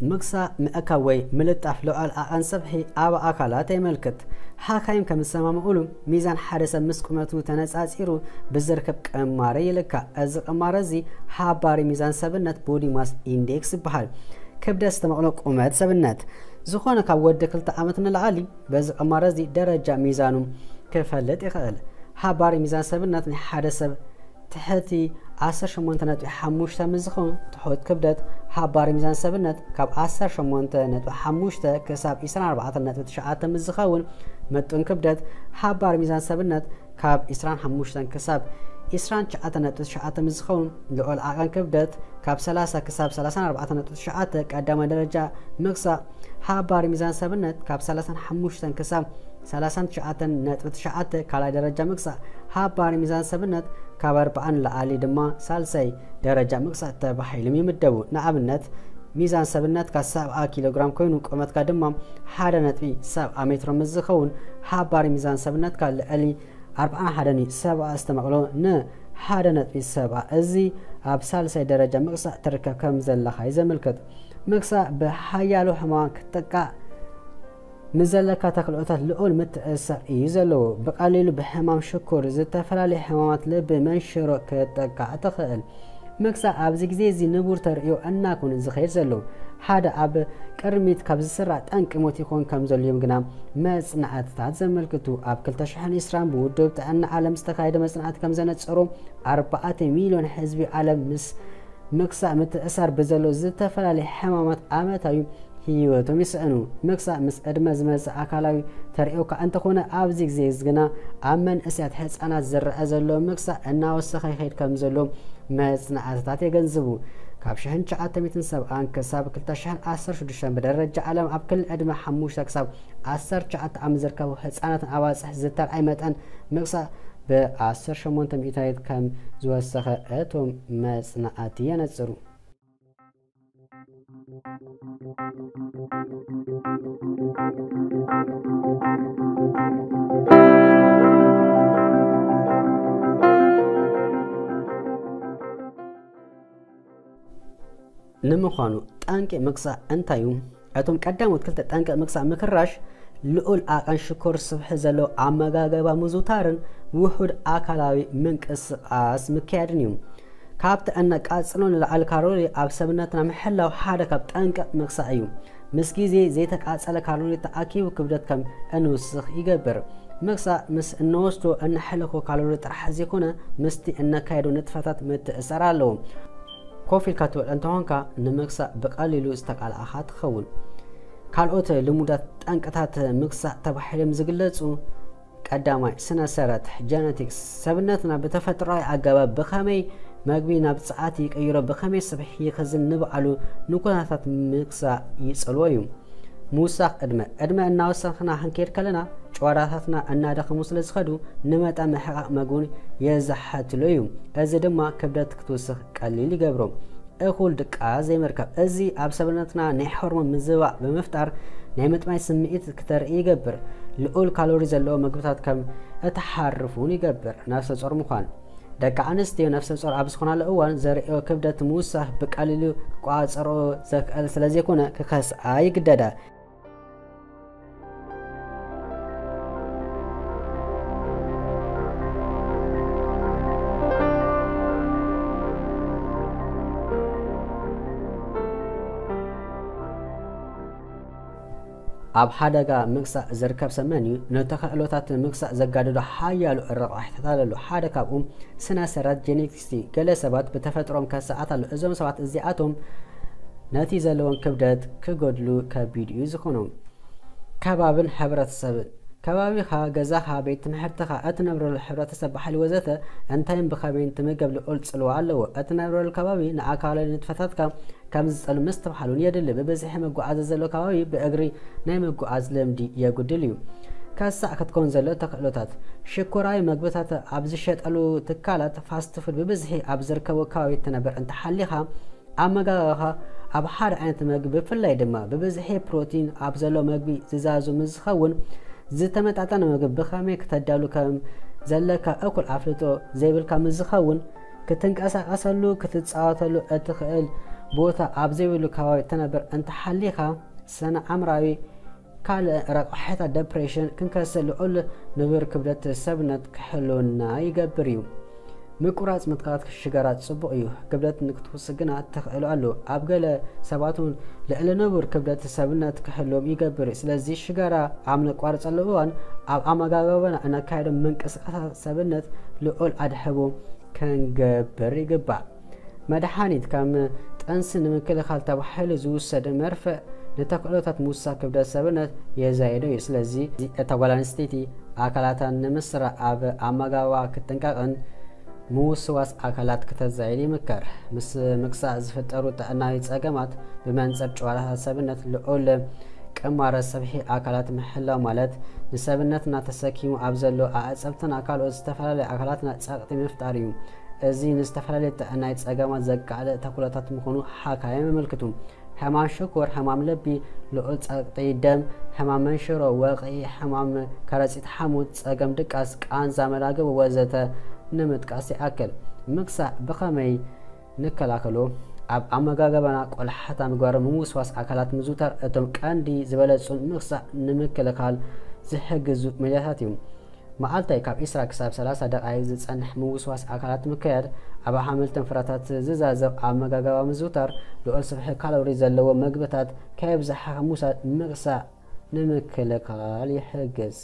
ምክሳእ ምእካብ ወይ ምልጣፍ ልዑል ዓቐን ስብሒ ኣብ ኣካላት የመልክት። ሓካይም ከም ዝሰማምኡሉ፣ ሚዛን ሓደ ሰብ ምስ ቁመቱ ተነጻጺሩ ብዝርከብ ቅማረ ይልካእ። እዚ ቅማረ እዚ ሓባሪ ሚዛን ሰብነት፣ ቦዲ ማስ ኢንዴክስ ይበሃል። ክብደት ዝተመቕሎ ቁመት ሰብነት። ዝኾነ ካብ ወዲ ክልተ ዓመት ንላዕሊ በዚ ቅማረ እዚ ደረጃ ሚዛኑ ክፈልጥ ይኽእል። ሓባሪ ሚዛን ሰብነት ናይ ሓደ ሰብ ትሕቲ ዓሰርተ ሸሞንተ ነጥቢ ሓሙሽተ ምስ ዝኸውን፣ ትሑት ክብደት። ሓባሪ ሚዛን ሰብነት ካብ ዓሰርተ ሸሞንተ ነጥቢ ሓሙሽተ ክሳብ ዕስራን ኣርባዕተን ነጥቢ ትሽዓተ ምስ ዝኸውን፣ ምጡን ክብደት። ሓባሪ ሚዛን ሰብነት ካብ ዕስራን ሓሙሽተን ክሳብ ዕስራን ትሽዓተን ነጥቢ ትሽዓተ ምስ ዝኸውን፣ ልዑል ዓቐን ክብደት። ካብ ሰላሳ ክሳብ ሰላሳን ኣርባዕተን ነጥቢ ትሽዓተ ቀዳማይ ደረጃ ምክሳእ። ሓባሪ ሚዛን ሰብነት ካብ ሰላሳን ሓሙሽተን ክሳብ ሰላሳን ትሽዓተን ነጥቢ ትሽዓተ ካልኣይ ደረጃ ምክሳእ። ሓባሪ ሚዛን ሰብነት ካብ ኣርባዓን ንላዕሊ ድማ ሳልሳይ ደረጃ ምክሳእ ተባሂሎም ይምደቡ። ንኣብነት፣ ሚዛን ሰብነትካ ሰብዓ ኪሎ ግራም ኮይኑ፣ ቁመትካ ድማ ሓደ ነጥቢ ሰብዓ ሜትሮ ምስ ዝኸውን፣ ሓባሪ ሚዛን ሰብነትካ ልዕሊ ኣርባዓን ሓደን እዩ። ሰብዓ ዝተመቕሎ ንሓደ ነጥቢ ሰብዓ፣ እዚ ኣብ ሳልሳይ ደረጃ ምክሳእ ትርከብ ከም ዘለኻ እዩ ዘመልክት። ምክሳእ ብሓያሎ ሕማማት ክትጠቃዕ ምስ ዘለካ ተኽእሎታት ልዑል ምትእስሳር እዩ ዘለዎ። ብቐሊሉ ብሕማም ሽኮር፣ ዝተፈላለዩ ሕማማት ልቢ፣ መንሽሮ ክትጠቃዕ ትኽእል። ምክሳእ ኣብዚ ግዜ እዚ ንቡር ተርእዮ እናኮነ ዝኸይድ ዘሎ። ሓደ ኣብ ቅድሚት ካብ ዝስራዕ ጠንቂ ሞት ይኾን ከም ዘልዮም ግና መጽናዕትታት ዘመልክቱ። ኣብ ክልተ ሽሕን ዕስራን ብውድብ ጥዕና ዓለም ዝተኻየደ መጽናዕቲ ከም ዘነጸሮ፣ ኣርባዕተ ሚልዮን ህዝቢ ዓለም ምስ ምክሳእ ምትእሳር ብዘሎ ዝተፈላለዩ ሕማማት ዓመታዊ ህይወቶም ይስእኑ። ምክሳእ ምስ ዕድመ ዝመጽእ ኣካላዊ ተርእዮካ እንተኾነ፣ ኣብዚ ግዜ እዚ ግና ኣብ መንእሰያት ህጻናት ዝረአ ዘሎ ምክሳእ እናወሰኸ ይኸይድ ከም ዘሎ መጽናዕትታት የገንዝቡ። ካብ ሽሕን ትሽዓተ ሚእትን ሰብዓን ክሳብ ክልተ ሽሕን ዓሰርተ ሽዱሽተን ብደረጃ ዓለም ኣብ ክሊ ዕድመ ሓሙሽተ ክሳብ ዓሰርተ ትሽዓተ ዓመት ዝርከቡ ህጻናትን ኣባጽሕ ዝተርኣየ መጠን ምክሳእ ብዓሰርተ ሸሞንተ ሚእታዊት ከም ዝወሰኸ እቶም መጽናዕቲ የነጽሩ። ንምዃኑ ጠንቂ ምክሳእ እንታይ እዩ? እቶም ቀዳሞት ክልተ ጠንቂ ምክሳእ ምክራሽ፣ ልዑል ዓቐን ሽኮር ስብሒ ዘለዎ ኣመጋገባ ምዝውታርን ውሑድ ኣካላዊ ምንቅስቓስ ምክያድን እዩ። ካብቲ እነቃጽሎ ንላዕሊ ካሎሪ ኣብ ሰብነትና ምሕላው ሓደ ካብ ጠንቂ ምክሳእ እዩ። ምስ ግዜ ዘይተቃጸለ ካሎሪ ተኣኪቡ ክብደት ከም እንውስኽ ይገብር። ምክሳእ ምስ እንወስዶ እነሕልፎ ካሎሪ ጥራሕ ዘይኮነ ምስቲ እነካየዶ ንጥፈታት ምትእስሳር ኣለዎ። ኮፍ ኢልካ ትበልዕ እንተኾንካ ንምክሳእ ብቐሊሉ ዝተቃልዓኻ ትኸውን። ካልኦት ልሙዳት ጠንቅታት ምክሳእ ተባሂሎም ዝግለጹ፣ ቀዳማይ፣ ስነ ሰረት፣ ጀነቲክስ። ሰብነትና ብተፈጥሮኣዊ ኣገባብ ብኸመይ መግቢ ናብ ጸዓት ይቅይሮ፣ ብኸመይ ስብሒ ይኽዝን ንባዕሉ ንኩነታት ምክሳእ ይጸልዎ እዩ። ምውሳኽ ዕድመ። ዕድመ እናወሰኽና ክንከይድ ከለና፣ ጭዋዳታትና እናደኸሙ ስለ ዝኸዱ፣ ንመጠን ምሕቃቕ መግቢ እውን የዘሓትሎ እዩ። እዚ ድማ ክብደት ክትውስኽ ቀሊል ይገብሮ። እኹል ድቃስ ዘይምርካብ። እዚ ኣብ ሰብነትና ናይ ሆርሞን ምዝባዕ ብምፍጣር ናይ ምጥማይ ስምዒት ክተርኢ ይገብር። ልዑል ካሎሪ ዘለዎ መግብታት ከም እትሓርፍ እውን ይገብር። ነፍሰ ጾር ምዃን። ደቂ ኣንስትዮ ነፍሰ ጾር ኣብ ዝኾናሉ እዋን ዘርእዮ ክብደት ምውሳኽ ብቀሊሉ ክቋጸሮ ዘክእል ስለ ዘይኮነ ክኸስኣ ይግደዳ። ኣብ ሓደጋ ምክሳእ ዝርከብ ሰብ መን እዩ? ንተኽእሎታት ምክሳእ ዘጋድዶ ሓያሎ ረቋሒታት ኣለሉ። ሓደ ካብኡ ስነ ሰረት ጄኔቲክስ እዩ። ገለ ሰባት ብተፈጥሮም ከስዓት ኣሎ። እዞም ሰባት እዚኣቶም ነቲ ዘለዎም ክብደት ክጎድሉ ከቢድ እዩ ዝኾኖም። ከባብን ሕብረተሰብን። ከባቢኻ፣ ገዛኻ፣ ቤት ትምህርትኻ፣ እትነብረሉ ሕብረተሰብ፣ ባህሊ ወዘተ እንታይን ብኸመይን ትምገብ ልዑል ጽልዋ ኣለዎ። እትነብረሉ ከባቢ ንኣካላዊ ንጥፈታትካ ከም ዝጸሉ ምስትብሓል እውን የድሊ። ብብዝሒ መጓዓዝያ ዘለዎ ከባቢ ብእግሪ ናይ ምጉዓዝ ልምዲ የጉድል እዩ። ከሳዕ ክትከውን ዘሎ ተኽእሎታት። ሽኮራዊ መግብታት ኣብ ዝሸጠሉ ትካላት ፋስት ፉድ ብብዝሒ ኣብ ዝርከቡ ከባቢ ትነብር እንተሓሊኻ፣ ኣመጋግባኻ ኣብ ሓደ ዓይነት መግቢ፣ ብፍላይ ድማ ብብዝሒ ፕሮቲን ኣብ ዘሎ መግቢ ዝዛዙ ምስ ዝኸውን፣ ዝተመጣጠነ መግቢ ብኸመይ ክተዳሉ ከም ዘለካ እኩል ኣፍልጦ ዘይብልካ ምስ ዝኸውን፣ ክትንቀሳቐሰሉ ክትጻወተሉ እትኽእል ቦታ ኣብ ዘይብሉ ከባቢ እትነብር እንተሓሊኻ፣ ስነ ኣምራዊ ካልእ ረቋሒታት ደፕሬሽን ክንከስእ ልዑል ንቡር ክብደት ሰብነት ክሕልወና ይገብር እዩ። ምቁራጽ ምትካላት ሽጋራ ጽቡቕ እዩ። ክብደት ንክትውስኽ ግና ተኽእሎ ኣሎ። ኣብ ገለ ሰባት እውን ልዕሊ ንቡር ክብደት ሰብነት ክህልዎም ይገብር እዩ። ስለዚ ሽጋራ ኣብ ነቋርጸሉ እዋን ኣብ ኣመጋግባና እነካይዶ ምንቅስቃሳት ሰብነት ልዑል ኣድሕቦ ክንገብር ይግባእ። መድሓኒት ከም ጥንሲ ንምክልኻል ተባሂሉ ዝውሰድ መርፍእ ንተኽእሎታት ምውሳኽ ክብደት ሰብነት የዛይዶ እዩ። ስለዚ እታ ጓል ኣንስተይቲ ኣካላታ ንምስራዕ ኣብ ኣመጋግባ ክትጥንቀቕን ምውስዋስ ኣካላት ክተዛይድ ይምከር። ምስ ምክሳእ ዝፍጠሩ ጥዕናዊ ጸገማት ብመንጽር ጨዋታታት ሰብነት ልዑል ቅማረ ሰብሒ ኣካላት ምሕላው ማለት ንሰብነትና ተሰኪሙ ኣብ ዘሎ ኣዕጸብትና ካልኦት ዝተፈላለዩ ኣካላትና ጸቕጢ ምፍጣር እዩ። እዚ ንዝተፈላለየ ጥዕናዊ ጸገማት ዘቃልዕ ተኽእሎታት ምዃኑ ሓካይም የመልክቱ። ሕማም ሽኮር፣ ሕማም ልቢ፣ ልዑል ጸቕጢ ደም፣ ሕማም መንሽሮ፣ ወቕዒ፣ ሕማም ከረጺት ሓሞት፣ ጸገም ድቃስ፣ ቃንዛ መላግቢ ወዘተ ንምጥቃስ ይኣክል። ምክሳእ ብኸመይ ንከላኸሎ? ኣብ ኣመጋግባና ቆላሕታ ምግባር፣ ምውስዋስ ኣካላት ምዝውታር እቶም ቀንዲ ዝበለጹን ምክሳእ ንምክልኻል ዝሕግዙ ሜላታት እዮም። መዓልታዊ ካብ ዒስራ ክሳብ ሰላሳ ደቓይቕ ዝጸንሕ ምውስዋስ ኣካላት ምክያድ፣ ኣብ ኣሕምልትን ፍረታት ዝዛዘም ኣመጋግባ ምዝውታር፣ ልዑል ስፍሒ ካሎሪ ዘለዎ መግብታት ከየብዝሓ ምውሳድ ምክሳእ ንምክልኻል ይሕግዝ።